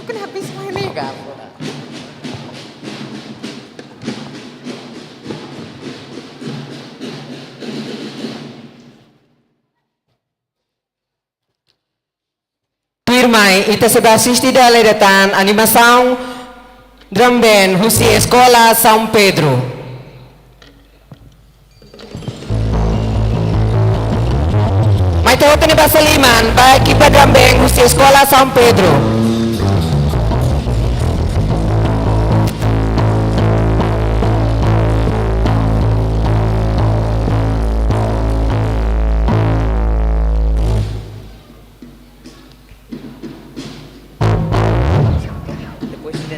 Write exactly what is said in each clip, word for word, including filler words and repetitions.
Pena habis mai nega, pura. Tuirmai, ita sei bá asiste dala ida tan animasaun drum band husi Eskola São Pedro. Mai ita hotu nia basa liman ba ekipa drum band husi Eskola São Pedro. Depois de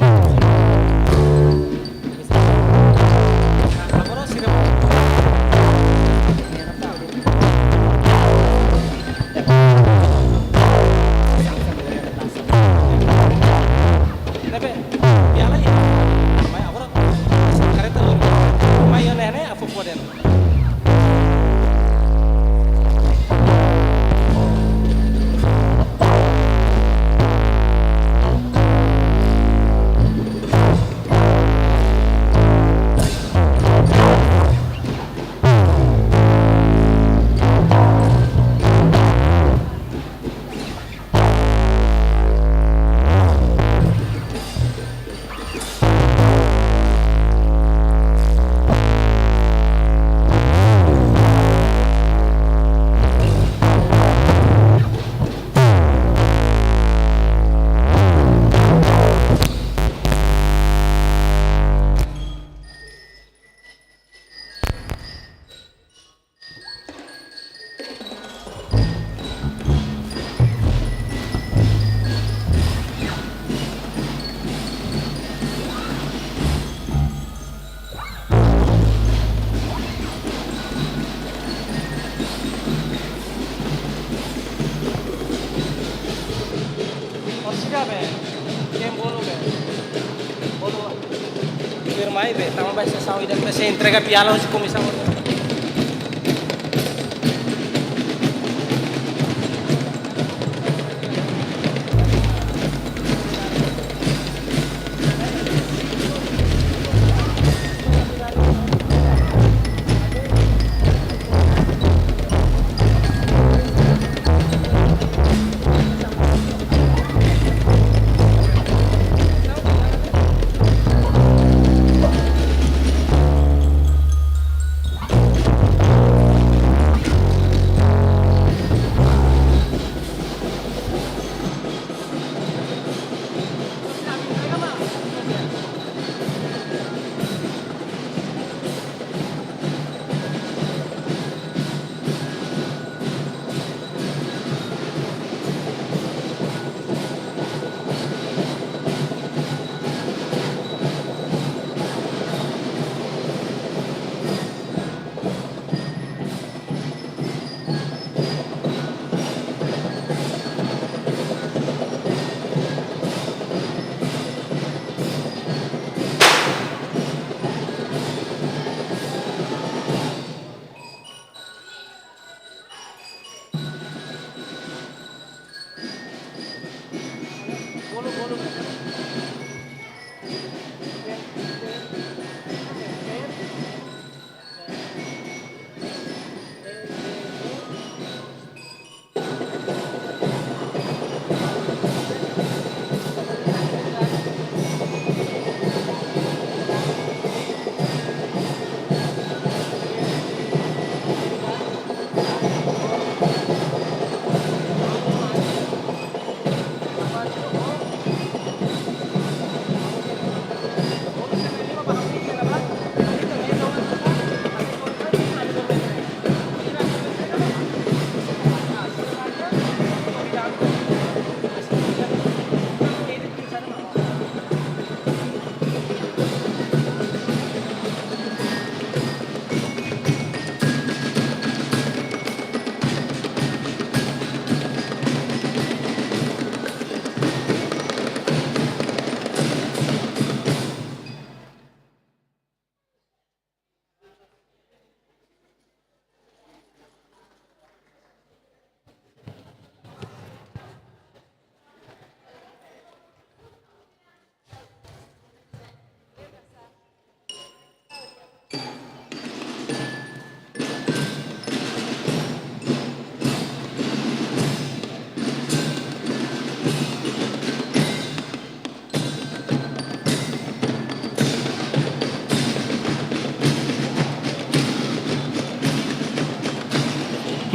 Orsida be, ken bolu be, bolu. Tuirmai be, tama ba sesaun ida, ita sei entrega piala husi komisaun.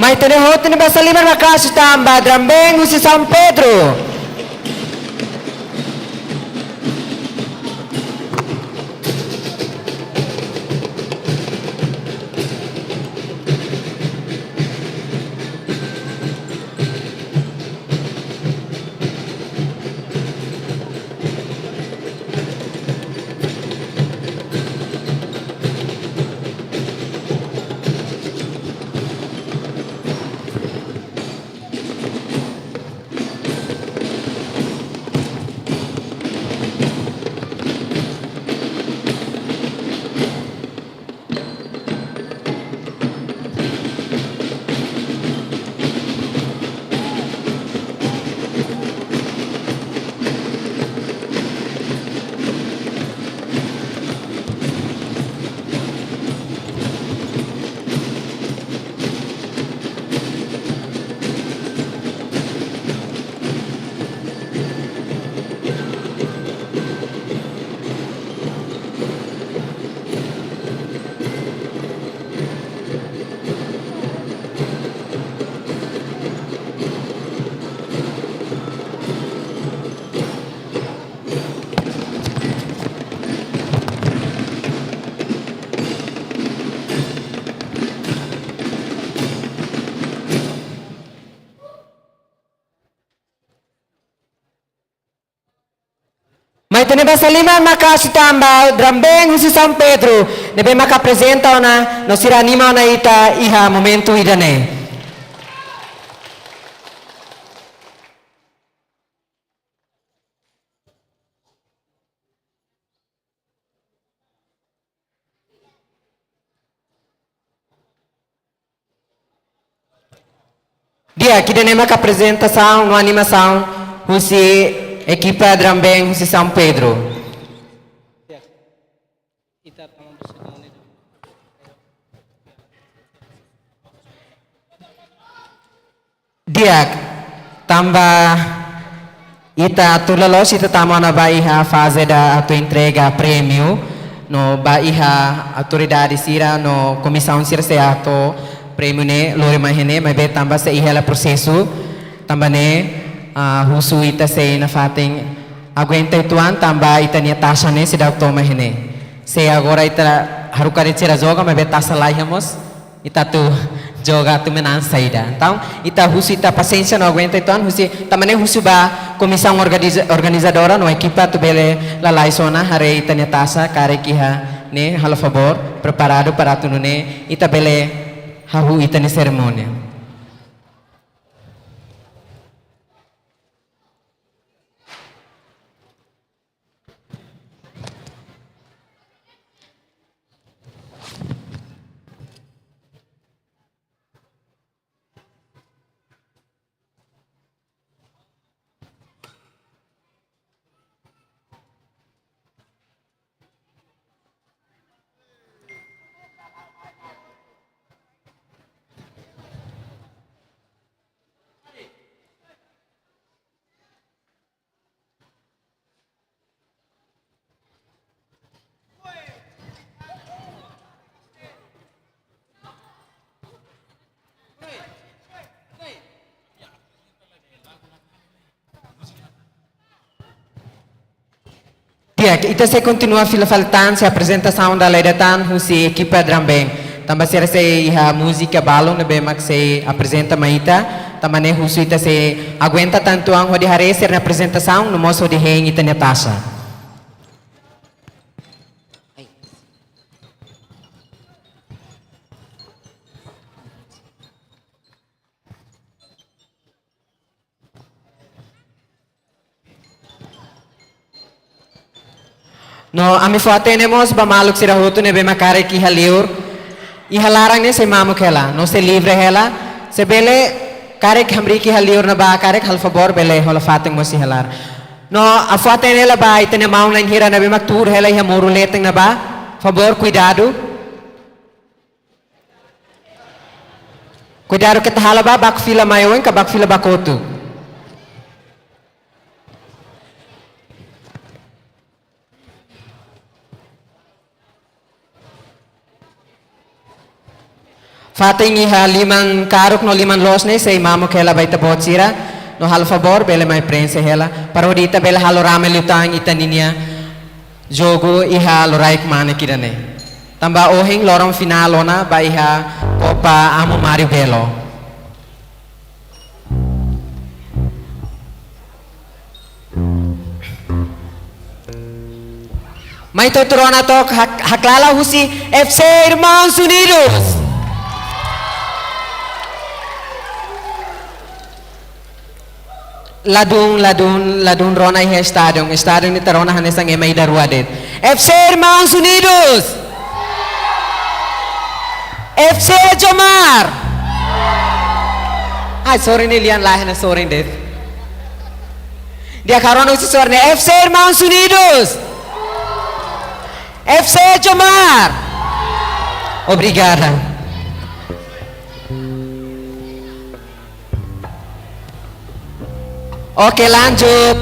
Mai ita-nia hotu ne'ebé basa liman maka'as tanba Drum Band husi São Pedro. Mai ita-nia basa liman maka'as tanba Drum Band husi São Pedro ne'ebé maka aprezenta ona no sira anima ona ita iha momentu ida-ne'e. Di'ak, ida-ne'e maka aprezentasaun no animasaun husi ekipa Drum Band husi São Pedro. Di'ak, tanba ita atu loloos ita tama ona ba iha faze ida atu entrega prémiu, no ba iha autoridade sira no komisaun sira sei atu prémiu ne'e lori mai iha ne'e, maibé tanba sei iha hela prosesu, tanba ne'e, ah, husu ita sei nafatin aguenta uitoan tanba ita-nia taxa ne'e seidauk to'o mai iha ne'e. Se agora ita haruka de'it sira joga, maibé taxa la iha mós, ita atu joga atu menang saida. Entaun, ita husu ita pasiénsia no aguenta uitoan, husi, tanba ne'e husu ba komisaun organiza-, organizadora no ekipa atu bele lalais ona haree ita-nia taxa, karik iha ne'e halo favór, preparadu para atu nune'e ita bele hahú ita-nia serimónia. Di'ak, ita sei kontinua fila fali tan, sei aprezentasaun dala ida tan husi ekipa Drum Band. Tanba sira sei iha múzika balun ne'ebé mak sei aprezenta mai ita, tanba ne'e husu ita sei aguenta tan uitoan hodi haree sira-nia aprezentasaun, no mós hodi hein ita-nia taxa. No ami fó-hatene mós ba maluk sira hotu ne'ebé mak karik iha liur, iha laran ne'e sei mamuk hela, no sei livre hela, se bele karik hamriik iha liur ne'ebá, karik halo favór bele hola fatin mós iha laran. No ami fó-hatene hela ba ita-nia maun-alin hira ne'ebé mak tuur hela iha moru leten ne'ebá, favór kuidadu. Kuidadu keta halo ba baku fila mai oin ka baku fila ba kotuk. Fatin iha liman karuk no liman loos ne'e sei mamuk hela ba ita-boot sira, no halo favór bele mai prenxe hela, para hodi ita bele halo rame liután ita-ninia jogu iha loraik mane kida ne'e. Tanba ohin loron finál ona ba iha Copa Amu Mário Belo. Mai ita hotu rona took hak-, haklalan husi F C Irmãos Unidos. Ladún, ladún, ladún rona iha estádiu. Estádiu ne'e ita rona hanesan ema ida rua de'it. F C Irmãos Unidos. F C Jomar. Ai, sorin ne'e lian lae, ne'e sorin de'it. Di'ak, ha'u rona husi sorin ne'e, F C Irmãos Unidos. F C Jomar. Obrigada. Oke, lanjut.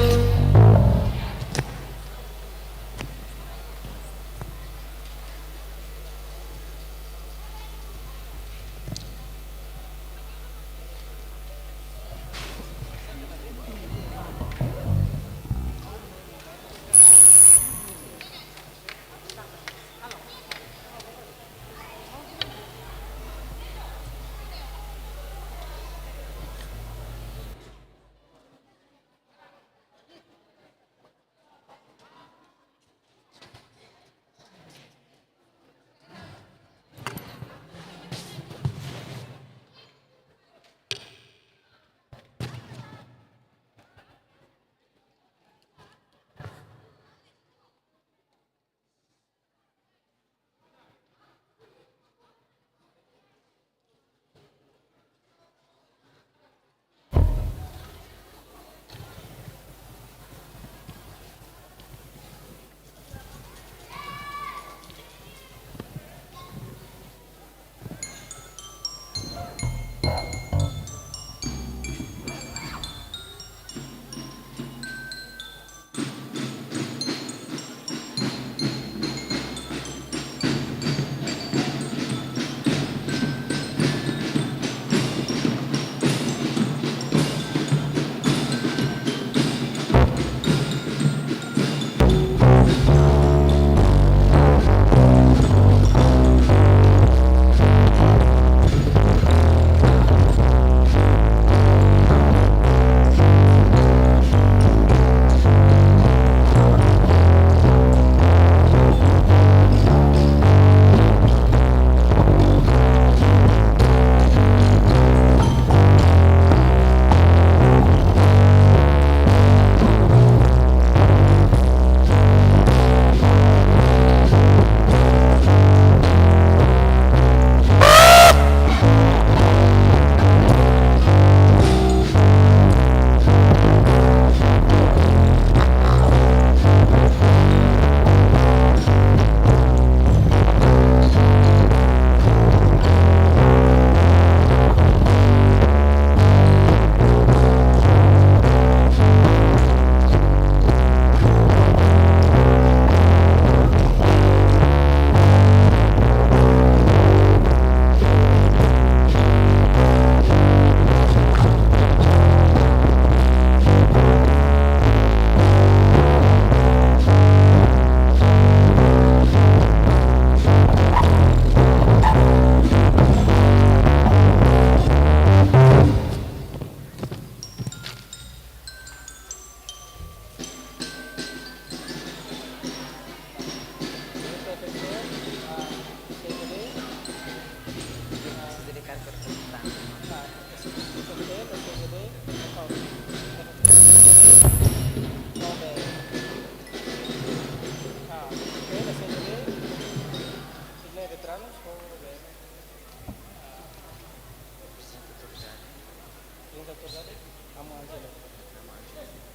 Amu Angelo.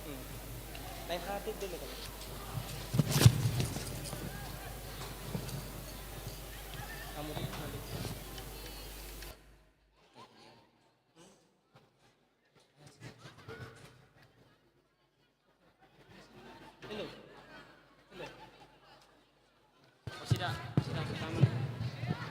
Hmm. Lain hati dulu kan. Amu di, amu di. Hello. Hello. Oh, sida, sida pertama. Iya.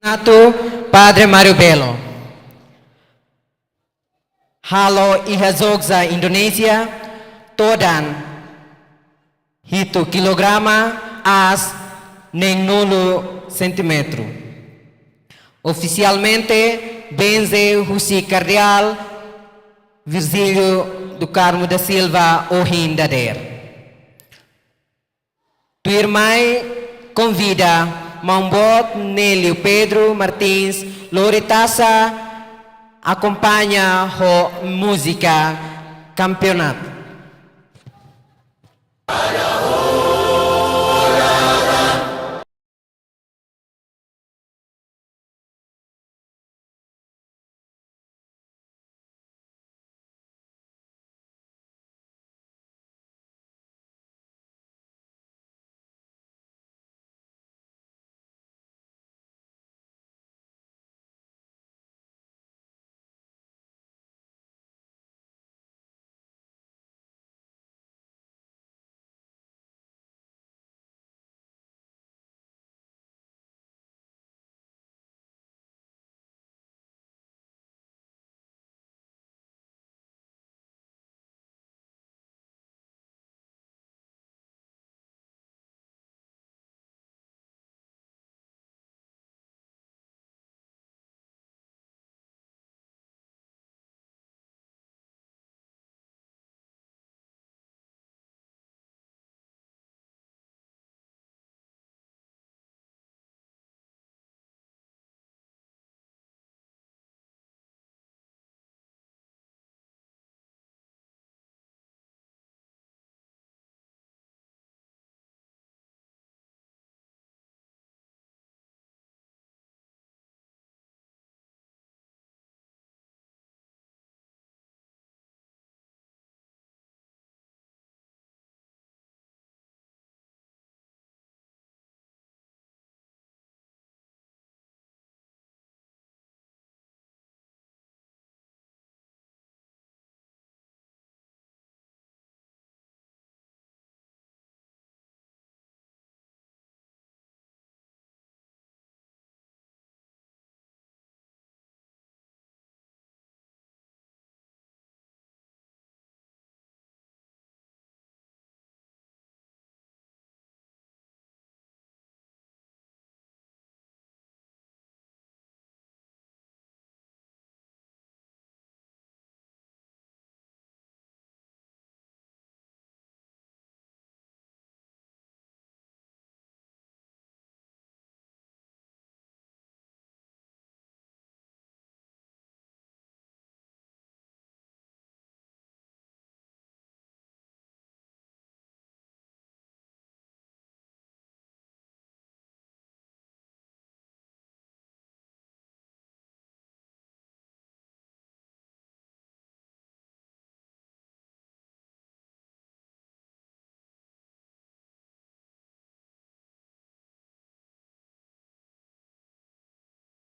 Nato Padre Mário Belo. Halo iha Jogja, Indonézia, todan hitu kilograma aas neenulu sentímetru. Ofisialmente, benze husi Kardeál Virgílio do Carmo da Silva ohin dadeer. Tuirmai konvida Maun Boot Nélio Pedro Martins lori taxa, akompaña ho múzika kampeonatu.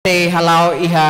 sei hala'o iha